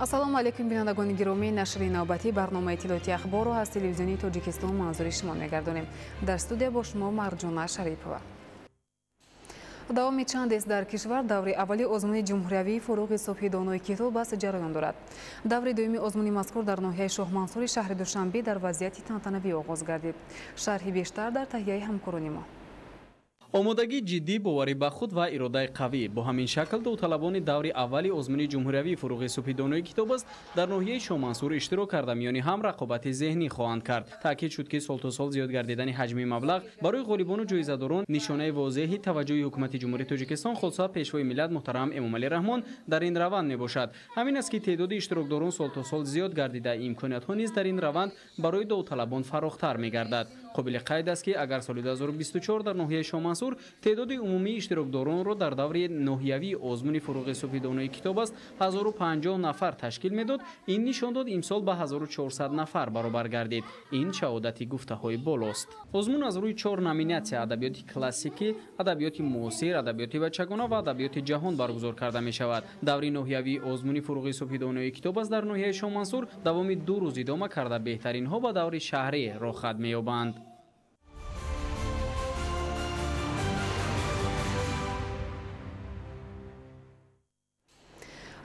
Ассалому алайкум, бинандагони гиромӣ. Нашри навбатии барномаи иттилоотии ахборро аз телевизиони Тоҷикистон манзури шумо мегардонем. Дар студия бо шумо Марҷона Шарипова. Давоми чандест дар кишвар даври аввали озмуни ҷумҳуриявии фуруғи субҳи донои китоб аст ҷараён дорад. Даври дуюми озмуни мазкур дар ноҳияи Шоҳмансури шаҳри Душанбе дар вазъияти тантанавӣ оғоз гардид. Шарҳи бештар дар таҳияи ҳамкорони мо. Омодагии ҷиддӣ, боварӣ ба худ ва иродаи қавӣ. Бо ҳамин шакл довталабони даври аввали озмуни ҷумҳуриявии фуруғи субҳи донои китоб аст дар ноҳияи Шоҳмансур иштирок карда, миёни ҳам рақобати зеҳнӣ хоҳанд кард. Таъкид шуд, ки сол то сол зиёд гардидани ҳаҷми маблағ барои ғолибону ҷоизадорон нишонаи возеҳи таваҷҷӯҳи ҳукумати Ҷумҳурии Тоҷикистон, хоса Пешвои миллат муҳтарам Эмомалӣ Раҳмон дар ин раванд мебошад. Ҳамин аст, ки теъдоди иштирокдорон сол то сол зиёд гардида, имкониятҳо низ дар ин раванд барои довталабон фарохтар мегардад. Қобили қайд аст, ки агар соли 2024 дар ноҳияи Шоҳмансур теъдоди умумии иштирокдоронро дар даври ноҳиявии озмуни фуруғи субҳи донои китоб аст 1050 нафар ташкил медод, ин нишон дод имсол ба 1400 нафар баробар гардид. Ин шаҳодати гуфтаҳои болост. Озмун аз рӯи 4 номинатсия: адабиёти классикӣ, адабиёти муосир, адабиёти бачагона ва адабиёти ҷаҳон баргузор карда мешавад. Даври ноҳиявии озмуни фуруғи субҳи донои китоб аст дар ноҳияи Шоҳмансур давоми 2 рӯз идома карда, беҳтаринҳо ба даври шаҳрӣ роҳхат меёбанд.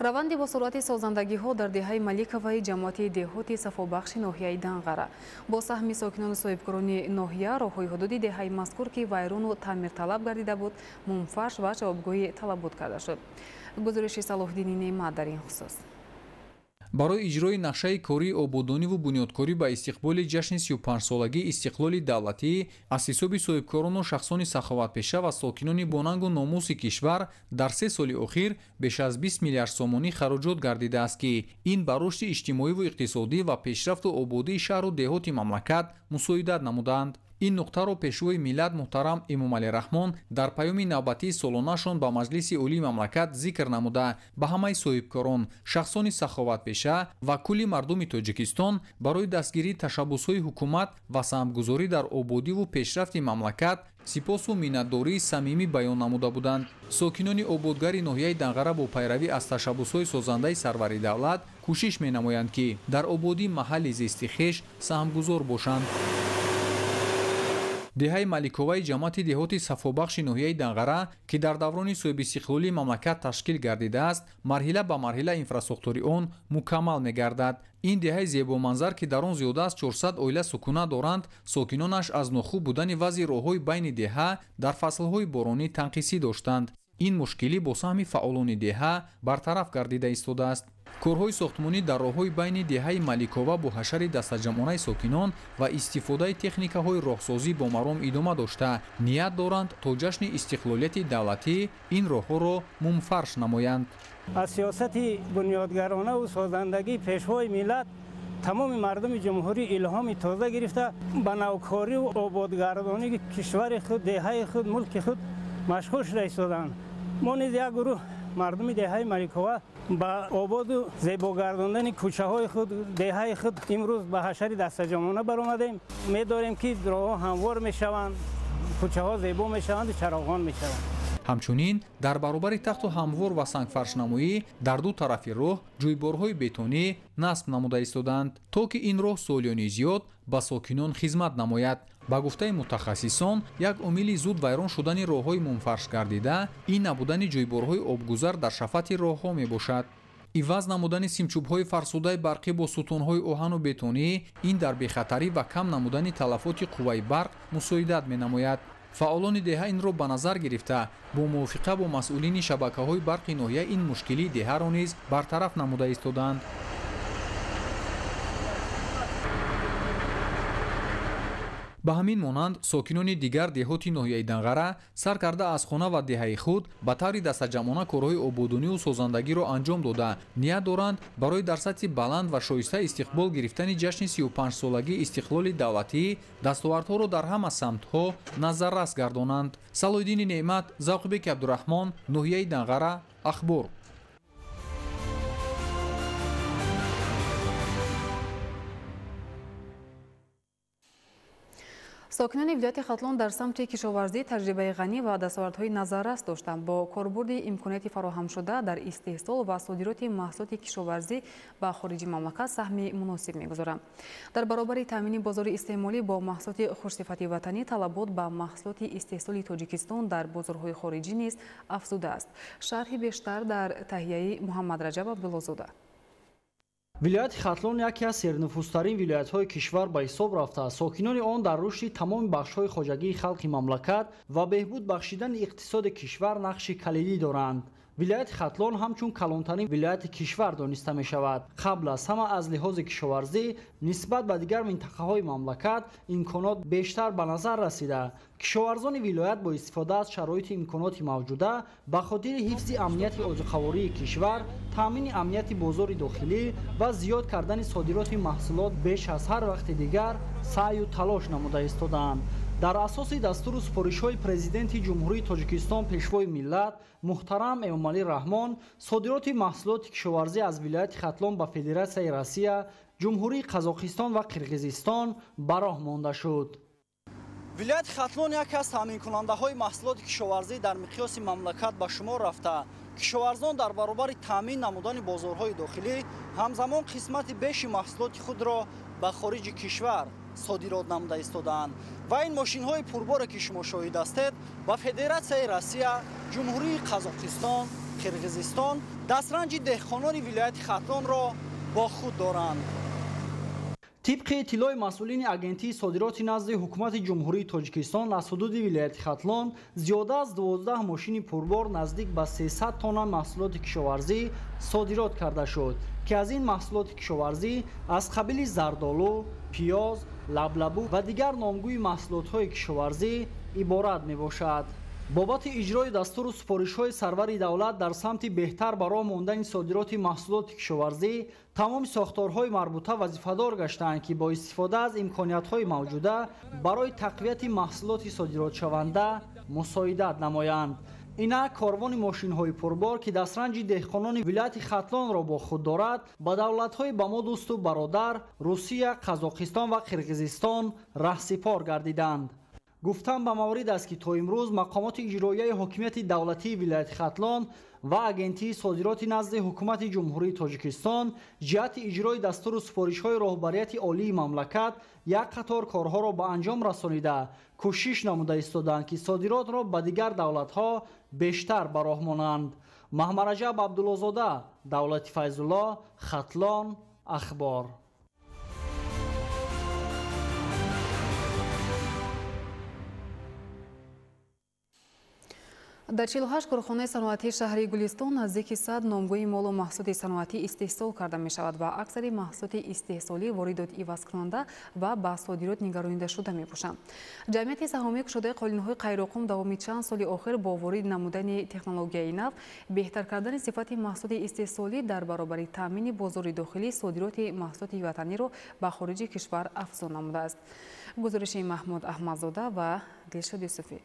Раванди бо суръати созандагиҳо дар деҳаи Маликоваи ҷамоати деҳоти Сафобахши ноҳияи Данғара. Бо саҳми сокинону соҳибкорони ноҳия роҳҳои ҳудуди деҳаи мазкур, ки вайрону таъмирталаб гардида буд, мумфарш ва ҷавобгӯи талабот карда шуд. Гузориши Салоҳиддини Неъмат дар ин хусус. Барои иҷрои нақшаи кории ободониву бунёдкорӣ ба истиқболи ҷашни 35-солагии истиқлоли давлатӣ аз ҳисоби соҳибкорону шахсони саховатпеша ва сокинони бонангу номуси кишвар дар 3 соли охир беш аз 20 миллиард сомонӣ хароҷот гардидааст, ки ин ба рушди иҷтимоиву иқтисодӣ ва пешрафту ободии шаҳру деҳоти мамлакат мусоидат намуданд. Ин нуқтаро Пешвои миллат муҳтарам Эмомалӣ Раҳмон дар паёми навбатии солонашон ба Маҷлиси Олии мамлакат зикр намуда, ба ҳамаи соҳибкорон, шахсони саховатпеша ва кулли мардуми Тоҷикистон барои дастгирии ташаббусҳои ҳукумат ва саҳмгузорӣ дар ободиву пешрафти мамлакат сипосу миннатдории самимӣ баён намуда буданд. Сокинони ободгари ноҳияи Данғара бо пайравӣ аз ташаббусҳои созандаи сарвари давлат кӯшиш менамоянд, ки дар ободии маҳалли зисти хеш саҳмгузор бошанд. Деҳаи Маликоваи ҷамоати деҳоти Сафобахши ноҳияи Данғара, ки дар даврони соҳибистиқлолии мамлакат ташкил гардидааст, марҳила ба марҳила инфрасохтори он мукаммал мегардад. Ин деҳаи зебоманзар, ки дар он зиёда аз 400 оила сукунат доранд, сокинонаш аз нохуб будани вазъи роҳҳои байни деҳа дар фаслҳои боронӣ танқисӣ доштанд. Ин мушкилӣ бо саҳми фаъолони деҳа бартараф гардида истодааст. Корҳои сохтмонӣ дар роҳҳои байни деҳаи Маликова бо ҳашари дастаҷамъонаи сокинон ва истифодаи техникаҳои роҳсозӣ бо маром идома дошта, ният доранд то ҷашни истиқлолияти давлатӣ ин роҳҳоро мумфарш намоянд. Аз сиёсати бунёдгаронаву созандагии Пешвои миллат тамоми мардуми ҷумҳурӣ илҳоми тоза гирифта, ба навкориву ободгардонии кишвари худ, деҳаи худ, мулки худ машғул шуда истоданд. Мо низ як гурӯҳ мардуми деҳаи Маликова ба ободу зебогардондани кӯчаҳои худ, деҳаи худ имрӯз ба ҳашари дастаҷамъона баромадем. Медорем, ки роҳҳо ҳамвор мешаванд, кӯчаҳо зебо мешаванду чароғон мешаванд. Ҳамчунин дар баробари тахту ҳамвор ва сангфаршнамоӣ дар ду тарафи роҳ ҷӯйборҳои бетонӣ насб намуда истоданд, то ки ин роҳ солиёни зиёд ба сокинон хизмат намояд. Ба гуфтаи мутахассисон, як омили зуд вайрон шудани роҳҳои мумфарш гардида ин набудани ҷӯйборҳои обгузар дар шафати роҳҳо мебошад. Иваз намудани симчӯбҳои фарсудаи барқӣ бо сутунҳои оҳану бетонӣ ин дар бехатарӣ ва кам намудани талафоти қувваи барқ мусоидат менамояд. Фаъолони деҳа инро ба назар гирифта, бо мувофиқа бо масъулини шабакаҳои барқи ноҳия ин мушкилии деҳаро низ бартараф намуда истоданд. Ба ҳамин монанд сокинони дигар деҳоти ноҳияи Данғара сар карда аз хона ва деҳаи худ ба таври дастаҷамъона корҳои ободониву созандагиро анҷом дода, ният доранд барои дар сатҳи баланд ва шоиста истиқбол гирифтани ҷашни 35-солагии истиқлоли давлатӣ дастовардҳоро дар ҳама самтҳо назаррас гардонанд. Салоҳиддини Неъмат, Завқибеки Абдураҳмон, ноҳияи Данғара, Ахбор. Сокинони вилояти Хатлон дар самти кишоварзӣ таҷрибаи ғанӣ ва дастовардҳои назаррас доштанд. Бо корбурди имконияти фароҳамшуда дар истеҳсол ва содироти маҳсулоти кишоварзӣ ба хориҷи мамлакат саҳми муносиб мегузоранд. Дар баробари таъмини бозори истеъмолӣ бо маҳсулоти хушсифати ватанӣ, талабот ба маҳсулоти истеҳсоли Тоҷикистон дар бозорҳои хориҷӣ низ афзудааст. Шарҳи бештар дар таҳияи Муҳаммадраҷаб Абдуллозода. Вилояти Хатлон яке аз сернуфузтарин вилоятҳои кишвар ба ҳисоб рафта. Сокинони он дар рушди тамоми бахшҳои хоҷагии халқи мамлакат ва беҳбуд бахшидани иқтисоди кишвар нақши калидӣ доранд. Вилояти Хатлон ҳамчун калонтарин вилояти кишвар дониста мешавад. Қабл аз ҳама аз лиҳози кишоварзӣ нисбат ба дигар минтақаҳои мамлакат имконот бештар ба назар расида. Кишоварзони вилоят бо истифода аз шароити имконоти мавҷуда ба хотири ҳифзи амнияти озуқавории кишвар, таъмини амнияти бозори дохилӣ ва зиёд кардани содироти маҳсулот беш аз ҳар вақти дигар саъю талош намуда истодаанд. Дар асоси дастуру супоришҳои Президенти Ҷумҳурии Тоҷикистон, Пешвои миллат муҳтарам Эмомалӣ Раҳмон, содироти маҳсулоти кишоварзӣ аз вилояти Хатлон ба Федератсияи Россия, Ҷумҳурии Қазоқистон ва Қирғизистон ба роҳ монда шуд. Вилояти Хатлон яке аз таъминкунандаҳои маҳсулоти кишоварзӣ дар миқёси мамлакат ба шумор рафта. Кишоварзон дар баробари таъмин намудани бозорҳои дохилӣ ҳамзамон қисмати беши маҳсулоти худро ба хориҷи кишвар содирот намуда истодаанд. Ва ин мошинҳои пурборе ки шумо шоҳид ҳастед ба Федератсияи Россия, Ҷумҳурии Қазоқистон, Қирғизистон дастранҷи деҳқонони вилояти Хатлонро бо худ доранд. Тибқи иттилои масъулини Агентии содироти назди Ҳукумати Ҷумҳурии Тоҷикистон аз ҳудуди вилояти Хатлон зиёда аз 12 мошини пурбор наздик ба 300 тонна маҳсулоти кишоварзӣ содирот карда шуд, ки аз ин маҳсулоти кишоварзӣ аз қабили зардолу, пиёз, лаблабу ва дигар номгӯи маҳсулотҳои кишоварзӣ иборат мебошад. Бобати иҷрои дастуру супоришҳои сарвари давлат дар самти беҳтар ба роҳ мондани содироти маҳсулоти кишоварзӣ тамоми сохторҳои марбута вазифадор гаштаанд, ки бо истифода аз имкониятҳои мавҷуда барои тақвияти маҳсулоти содиротшаванда мусоидат намоянд. Инак корвони мошинҳои пурбор, ки дастранҷи деҳқонони вилояти Хатлонро бо худ дорад, ба давлатҳои ба мо дӯсту бародар Русия, Қазоқистон ва Қирғизистон раҳсипор гардиданд. Гуфтан ба маврид аст, ки то имрӯз мақомоти иҷроияи ҳокимияти давлатии вилояти Хатлон ва Агентии содироти назди Ҳукумати Ҷумҳурии Тоҷикистон ҷиҳати иҷрои дастуру супоришҳои роҳбарияти олии мамлакат як қатор корҳоро ба анҷом расонида, кӯшиш намуда истодаанд, ки содиротро ба дигар давлатҳо бештар ба роҳ монанд. Маҳмараҷаб Абдуллозода, Давлати Файзулло, Хатлон, Ахбор. Дар 48 корхонаи саноатии шаҳри Гулистон наздики 100 номгӯи молу маҳсулоти саноатӣ истеҳсол карда мешавад ва аксари маҳсулоти истеҳсолӣ воридот ивазкунанда ва ба содирот нигаронида шуда мебошанд. Ҷамъияти саҳомии кушодаи қолинҳои Қайроқум давоми чанд соли охир бо ворид намудани технологияи нав, беҳтар кардани сифати маҳсулоти истеҳсолӣ дар баробари таъмини бозори дохилӣ содироти маҳсулоти ватаниро ба хориҷи кишвар афзун намудааст. Гузориши Маҳмуд Аҳмадзода ва Дилшод Юсуфӣ.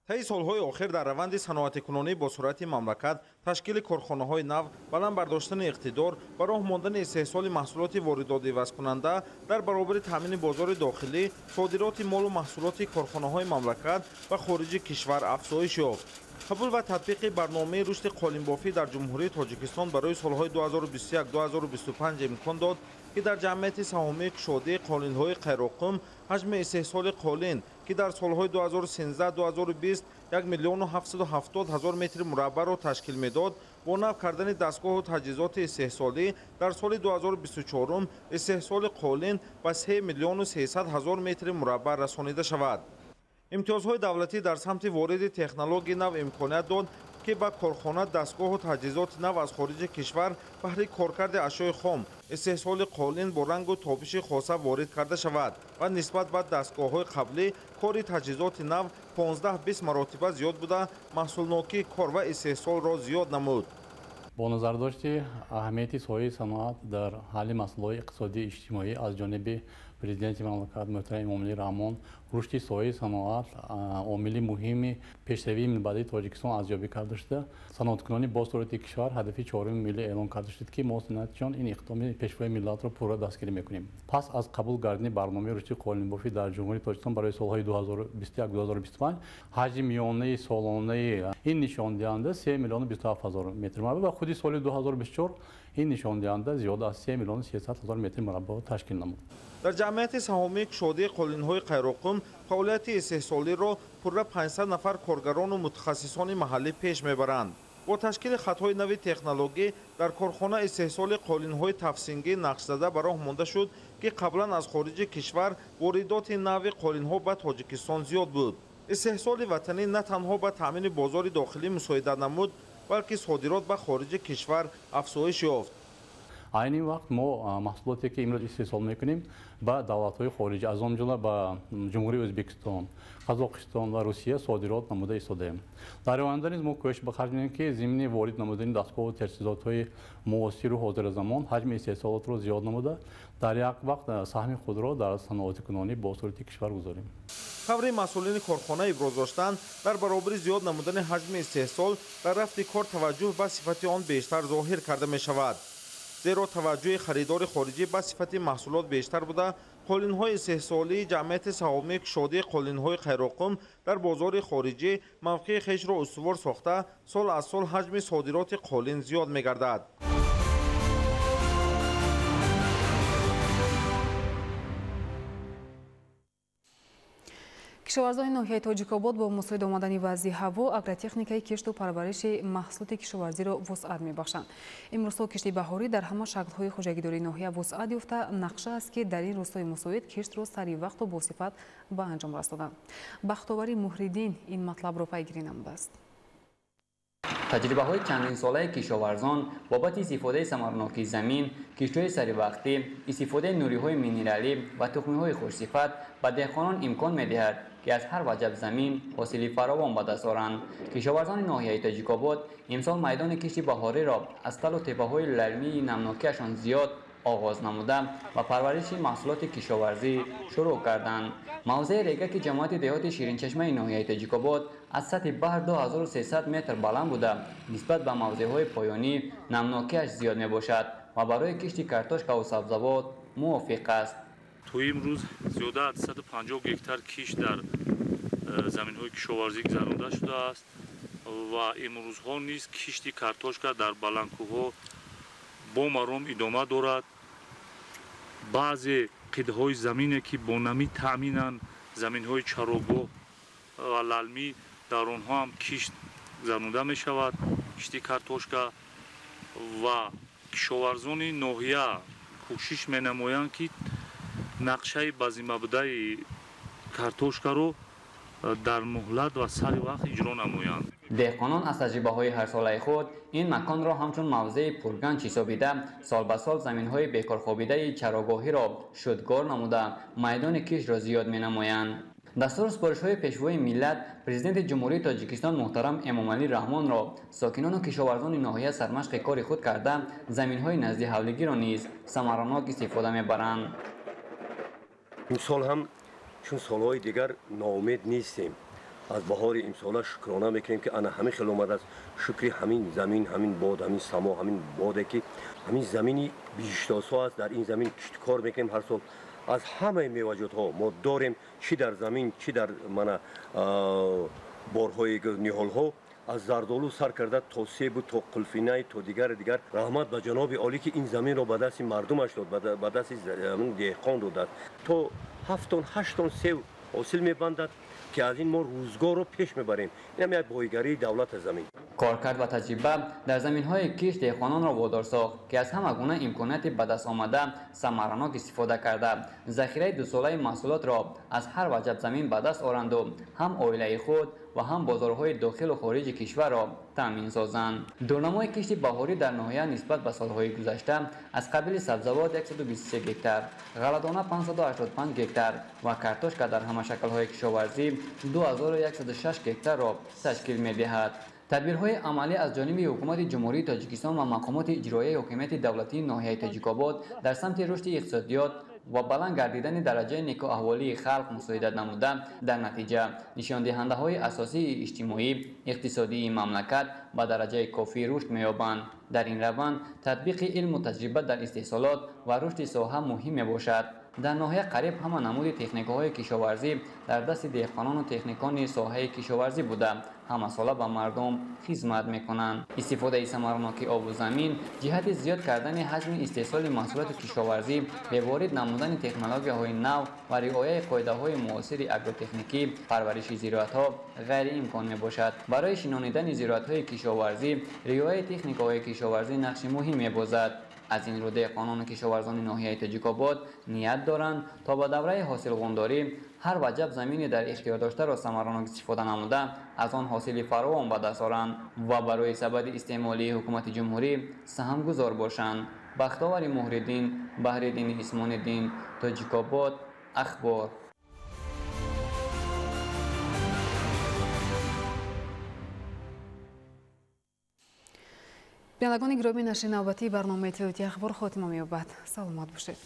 Таи солҳои охир дар раванди саноатикунонӣ бо суръати мамлакат, ташкили корхонаҳои нав, баланд бардоштани иқтидор ва роҳ мондани истеҳсоли маҳсулоти воридотивазкунанда дар баробари таъмини бозори дохилӣ, содироти молу маҳсулоти корхонаҳои мамлакат ба хориҷи кишвар афзоиш ёфт. Қабул ва татбиқи барномаи рушди қолинбофӣ дар Ҷумҳурии Тоҷикистон барои солҳои 2021-2025 имкон дод, ки дар ҷамъияти саҳомии кушодии қолинҳои Қайроқум ҳаҷми истеҳсоли қолин, ки дар солҳои 2013-2020 1 770 000 метри мураббаъро ташкил медод, бо нав кардани дастгоҳу таҷҳизоти истеҳсолӣ дар соли 2024 истеҳсоли қолин ба 3 300 000 метри мураббаъ расонида шавад. Имтиёзҳои давлатӣ дар самти вориди технологияи нав имконият дод, ки ба корхона дастгоҳу таҷҳизоти нав аз хориҷи кишвар баҳри коркарди ашёи хом, истеҳсоли қолин бо рангу тобиши хоса ворид карда шавад ва нисбат ба дастгоҳҳои қаблӣ кори таҷҳизоти нав 15-20 маротиба зиёд буда, маҳсулнокии кор ва истеҳсолро зиёд намуд. Бо назардошти аҳамияти соҳаи саноат дар ҳалли масъалаҳои иқтисодию иҷтимоӣ аз ҷониби Президенти мамлакат муҳтарам Эмомалӣ Раҳмон рушди соҳаи саноат омили муҳими пешравии минбаъдии Тоҷикистон арзёбӣ карда шуда, саноаткунони босуръати кишвар ҳадафи чоруми миллӣ эълон карда шуд, ки мо саноатчиён ин иқдоми пешвои миллатро пурра дастгирӣ мекунем. Пас аз қабул гардидани барномаи рушди қолинбофӣ дар Ҷумҳурии Тоҷикистон барои солҳои 2021-2025 ҳаҷми миёнаи солонаи ин нишондиҳанда 3 миллиону 27 ҳазор метр мураббаъ ва худи соли 2024 ин нишондиҳанда зиёда аз 3 миллиону 300 ҳазор метр мураббаъро ташкил намуд. Дар ҷамъияти саҳомии кушодии қолинҳои Қайроқум фаъолияти истеҳсолиро пурра 500 нафар коргарону мутахассисони маҳаллӣ пеш мебаранд. Бо ташкили хатҳои нави технологӣ дар корхона истеҳсоли қолинҳои тафсингӣ нақшзада ба роҳ монда шуд, ки қаблан аз хориҷи кишвар воридоти нави қолинҳо ба Тоҷикистон зиёд буд. Истеҳсоли ватанӣ на танҳо ба таъмини бозори дохилӣ мусоидат намуд, балки содирот ба хориҷи кишвар афзоиш ёфт. Айни вақт мо маҳсулоте ки имрӯз истеҳсол мекунем ба давлатҳои хориҷӣ, аз он ҷумла ба Ҷумҳурии Ӯзбекистон, Қазоқистон ва Русия содирот намуда истодаем. Дар оянда низ мо кӯшиш ба харҷ менамоем, ки зимни ворид намудани дастгоҳу таҷҳизотҳои муосиру ҳозиразамон ҳаҷми истеҳсолотро зиёд намуда, дар як вақт саҳми худро дар саноатикунонии босуръати кишвар гузорем. Таври масъулини корхона иброз доштанд, дар баробари зиёд намудани ҳаҷми истеҳсол дар рафти кор таваҷҷӯҳ ба сифати он бештар зоҳир карда мешавад. Зеро таваҷҷӯҳи харидори хориҷӣ ба сифати маҳсулот бештар буда, қолинҳои истеҳсолии ҷамъияти саҳомии кушодии қолинҳои Қайроқум дар бозори хориҷӣ мавқеи хешро устувор сохта, сол аз сол ҳаҷми содироти қолин зиёд мегардад. Кишоварзони ноҳияи Тоҷикобод бо мусоид омадани вазъи ҳаво агротехникаи кишту парвариши маҳсулоти кишоварзиро вусъат мебахшанд. Имрӯзҳо кишти баҳорӣ дар ҳама шаклҳои хоҷагидории ноҳия вусъат ёфта, нақша аст, ки дар ин рӯзҳои мусоид киштро сари вақту босифат ба анҷом расонанд. Бахтовари Муҳриддин ин матлабро пайгирӣ намудааст. Таҷрибаҳои чандинсолаи кишоварзон бобати истифодаи самарнокии замин, киштҳои саривақтӣ, истифодаи нуриҳои минералӣ ва тухмиҳои хушсифат ба деҳқонон имкон медиҳад, ки аз ҳар ваҷаб замин ҳосили фаровон ба даст оранд. Кишоварзони ноҳияи Тоҷикобод имсол майдони кишти баҳориро аз талу теппаҳои лалмии намнокиашон зиёд оғоз намуда ва парвариши маҳсулоти кишоварзӣ шурӯъ карданд. Мавзеи регаки ҷамоати деҳоти Ширинчашмаи ноҳияи Тоҷикобод аз сатҳи баҳр 2300 метр баланд буда, нисбат ба мавзеъҳои поёнӣ намнокиаш зиёд мебошад ва барои кишти картошкаву сабзавот мувофиқ аст. То имрӯз зиёда аз 150 гектар кишт дар заминҳои кишоварзӣ гузаронда шудааст ва имрӯзҳо низ кишти картошка дар баландкӯҳҳо бо маром идома дорад. Баъзе қитъаҳои замине ки бо намӣ таъминанд, заминҳои чарогоҳ ва лалмӣ, дар онҳо ҳам кишт гузаронда мешавад, кишти картошка, ва кишоварзони ноҳия кӯшиш менамоянд, ки нақшаи ба зиммабудаи картошкаро дар муҳлат ва сари вақт иҷро намоянд. Деҳқонон аз таҷрибаҳои ҳарсолаи худ ин маконро ҳамчун мавзеи пурганҷ ҳисобида, сол ба сол заминҳои бекорхобидаи чарогоҳиро шудгор намуда, майдони киштро зиёд менамоянд. Дастуру супоришҳои пешвои миллат, Президенти Ҷумҳурии Тоҷикистон муҳтарам Эмомалӣ Раҳмонро сокинону кишоварзони ноҳия сармашқи кори худ карда, заминҳои назди ҳавлигиро низ самаранок истифода мебаранд. Имсол ҳам чун солҳои дигар ноумед нестем. Аз баҳори имсола шукрона мекунем, ки ана ҳамин хел омадааст. Шукри ҳамин замин, ҳамин бод, ҳамин само, ҳамин боде, ки ҳамин замини биҳиштосо аст. Дар ин замин киштукор мекунем ҳар сол. Аз ҳамаи меваҷотҳо мо дорем, чӣ дар замин, чӣ дар мана борҳои ниҳолҳо, аз зардолу сар карда то себу то қулфинай то дигару дигар. Раҳмат ба ҷаноби олӣ, ки ин заминро ба дасти мардумаш дод, ба дасти деҳқон додааст. То 7 тон 8 тон сев ҳосил мебандад, ки аз ин мо рӯзгорро пеш мебарем. Инам як боигарии давлат аз замин. Коркард ва таҷриба дар заминҳои кишт деҳқононро водор сохт, ки аз ҳама гуна имконияти ба даст омада самаранок истифода карда, захираи дусолаи маҳсулотро аз ҳар ваҷаб замин ба даст оранду ҳам оилаи худ ва ҳам бозорҳои дохилу хориҷи кишварро таъмин созанд. Дурнамои кишти баҳорӣ дар ноҳия нисбат ба солҳои гузашта аз қабили сабзавот 123 гектар, ғалладона 585 гектар ва картошка дар ҳама шаклҳои кишоварзӣ 2106 гектарро ташкил медиҳад. Тадбирҳои амалӣ аз ҷониби ҳукумати Ҷумҳурии Тоҷикистон ва мақомоти иҷроияи ҳокимияти давлатии ноҳияи Тоҷикобод дар самти рушди иқтисодиёт, ва баланд гардидани дараҷаи некӯаҳволии халқ мусоидат намуда, дар натиҷа нишондиҳандаҳои асосии иҷтимоӣ иқтисодии мамлакат ба дараҷаи кофӣ рушд меёбанд. Дар ин раванд татбиқи илму таҷриба дар истеҳсолот ва рушди соҳа муҳим мебошад. Дар ноҳия қариб ҳама намуди техникаҳои кишоварзӣ дар дасти деҳқонону техникони соҳаи кишоварзӣ буда, ҳамасола ба мардум хизмат мекунанд. Истифодаи самараноки обу замин ҷиҳати зиёд кардани ҳаҷми истеҳсоли маҳсулоти кишоварзӣ, беворид намудани технологияҳои нав ва риояи қоидаҳои муосири агротехникӣ, парвариши зироатҳо ғайриимкон мебошад. Барои шинонидани зироатҳои кишоварзӣ риояи техникаҳои кишоварзӣ нақши муҳим мебозад. Аз ин рӯ деҳқонону кишоварзони ноҳияи Тоҷикобод ният доранд, то ба давраи ҳосилғундорӣ ҳар ваҷаб замини дар ихтиёр доштаро самаранок истифода намуда, аз он ҳосили фаровон ба даст оранд ва барои сабади истеъмолии ҳукумати ҷумҳурӣ саҳмгузор бошанд. Бахтовари Муҳриддин, Баҳриддини Исмониддин, Тоҷикобод, Ахбор. Бинандагони гиромӣ, нашри навбатии барномаи иттилоотии Ахбор хотима меёбад. Саломат бошед.